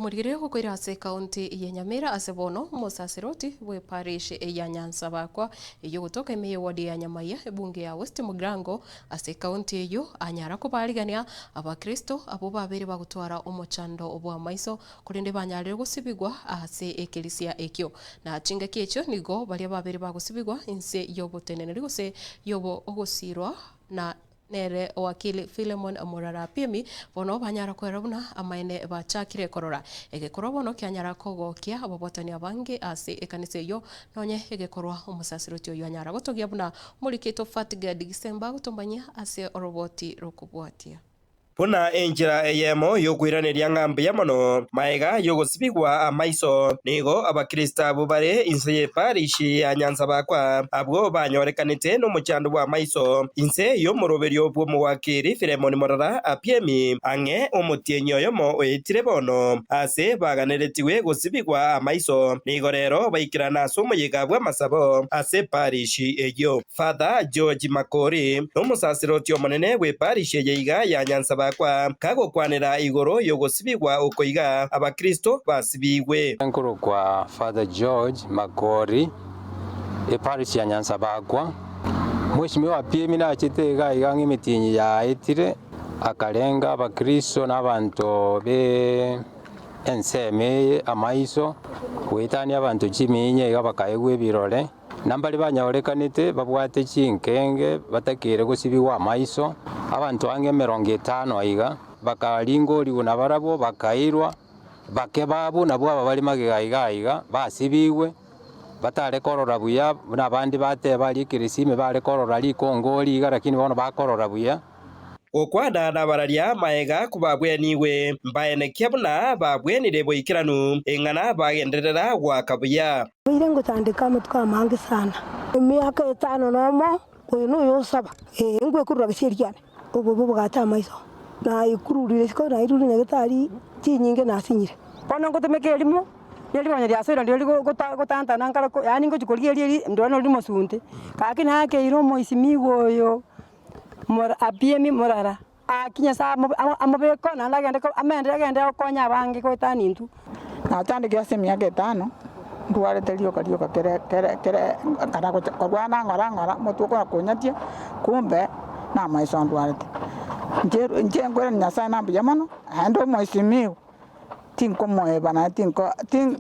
Omorigere ogokoira ase ekaunti ya Nyamira ase bono omosasiroti bw'eparish ya Nyansabakwa eyio ogotoka ime y'eward ya Nyamaiya ebunge ya West Mugirango ase ekaunti eyio anyara kobarigania abakristo abwo babeire bagotwara omochando bw'amaiso korende banyarire gosibigwa ase ekerisia ekio. Na chingaki echio nigo baria babeire bagosibigwa inse y'oboteneneri gose yobo ogosirwa na Nere Owakili Philemon Morara Apiemi bono banyara kwerora buna amaene bachakire korora egekorwa bono kianyara kogokia ababwatani abange ase ekanisa eyio nonye egekorwa omosasiroti oyio anyara gotogia buna omorikito Fatgad Gisemba agotomanyia ase oroboti rokobwatia. Buna enchera eyemo y'okoiraneria ng'a mbuya mono magega y'ogosibigwa amaiso, nigo Abakristo abwo bare inse y'eparishi ya Nyansabakwa, abwo banyorekanete nomochando bw'amaiso, inse y'omoroberio bw'omowakiri Filemoni Morara Apiemi, ang'e omotienyi oyomo oetire bono, ase baganeretigwe gosibigwa amaiso, nigo rero baikerana ase omoyega bw'amasabo ase eparishi eyio. Father George Makori, nomosasiroti omonene bw'eparish eye iga ya Nyansabakwa, kagokwanera igoro y'ogosibigwa oko iga abakristo basibigwe. Nkorokwa Father George Makori, eparish ya Nyansabakwa. Mweshimiwa Apiemi nachete iga iga ng'a emetienyi yaetire, akarenga abakristo na abanto be ensemo eye amaiso, goetania abanto chiminya iga bakaegwa ebirore. Na mbaria banyorekanete babwate chinkenge batakeire gosibigwa amaiso, abanto ang'e 50 iga, bakaringorigwa nabarabwo, bakairwa, bake babo nabwo aba bare magega iga aiga, basibigwe, batare korora buya, buna abande bateba aria ekeresime bare korora rikongori iga, lakini bono bakorora buya. Gokwana nabararia maega kobabwenigwe, mbaenekia buna babwenire boikeranu, eng'ana bagenderera goaka buya. Nabeire ngochandeka amatuko amange sana, emiaka etano nomo, oyo noyo osaba, ee, ngwekurura gesieri kiane, obobe bogacha amaiso, naikururire isiko, nairure nyagetari chinyinge nasinyire. Bono ngotumeka erimo, na erimo onye riasoire ndirorio gotantana nkare ko yaani ngochia korigia erio ndore nori mosunte, gaki nakeire omoisimigwa oyo. Apiemi morara, Gaki Nyasae amobeke oo naende agende amendere agende gokonya abange goetania intwe. Nachandekire ase emiaka etano, ndwarete rioka rioka kere kere kere nkana gocha korwana ng'ora ng'ora, omotwe okona konyatia, kumbe namaiso ndwarete. Inche inche nkoirania Nyasae na mbuya mono, naende omoisimigwa, tinkomoeba naende tinko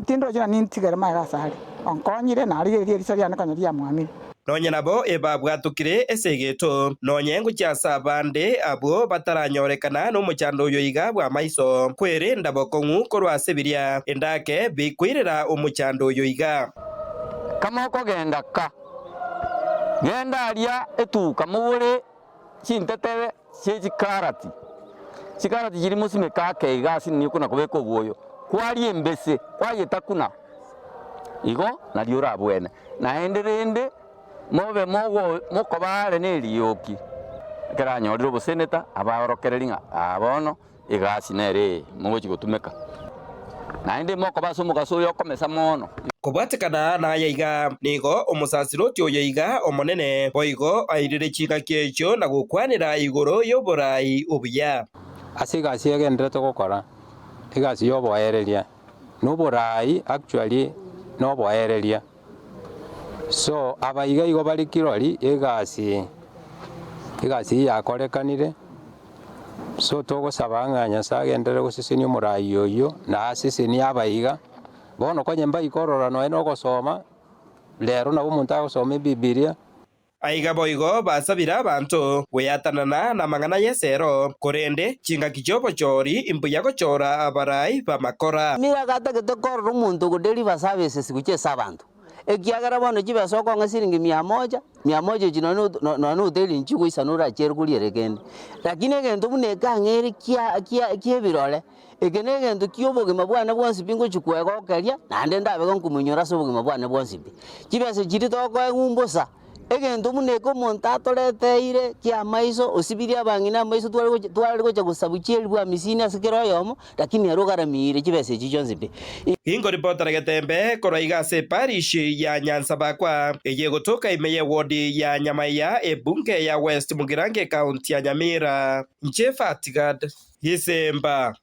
tindochi nonye nintigere magega asare, onkonyire narigereria eriso riane konya riamwamire. Nonya nabo ebabwatokire esegeto, nonya ngochia ase abande abwo bataranyorekana nomochando oyo iga bw'amaiso, kwerenda bokong'u korwa ase biria endake bikoirera omochando oyo iga. Kamokogenda ka, genda aria etuka mogore chintetere chie chikarati, chikarati chiria mosimeke ake iga ase nini okona kobeka obwoyo, kwaria embese, kwayetakuna, igo nario orabwene. Naende rende mobe mogo mokoba are nerioki, ekero anyorire oboseneta abaorokereri ng'a aa bono egasi nere eye mogochia gotumeka. Naende mokoba ase omogaso oyo okomesa mono. Kobwatekana naya iga, nigo omosasiroti oyo iga omonene boigo airire chingaki echio na gokwanera igoro y'oboraai obuya. Ase egasi egenderete gokora, egasi y'oboereria, na oboraai actually noboereria. So aba iga igo bare kirori egasi, egasi eye yakorekanire, so togosaba ng'a Nyasaye agenderere gosesenia omoraai oyio, na asesenie abaiga, bono konye mbaikorora nonya na ogosoma, rero nabo omonto agosoma ebibiria. Aiga boigo basabire abanto gweatanana namang'ana y'esero, korende chingaki chi'obochori imbuya gochora abarai b'amakora. Mira gatagete korora omonto ogodeliver services gochia ase abanto, ekiagera bono chibesa okong'a siringi mia moja, mia moja echi nonye na nonye na hoteli nchigoisana orachiere koriera kende. Lakini egento buna eke ang'e ere kia kia kia ebirore, eke na egento kia obogima bwane bwonsi pi ngochia koegokeria, naende ndabe gonkomoinyora ase obogima bwane bwonsi pi. Chibesa chiria tokoegwa mbosa. Egento buna eke omonto atoreteire ki'amaiso, osibirie abang'ina amaiso tware gocha tware gocha gosabu chi'elifu hamisini ase kera oyomo, lakini ere ogaramiire chibesa echi chionsi pi. Inkoripotera getembe korwa iga ase eparish ya Nyansabakwa, eye egotoka ime y'ewodi ya Nyamaiya, ebunge ya West Mugirango ekaunti ya Nyamira. Inche Fatgad Gisemba.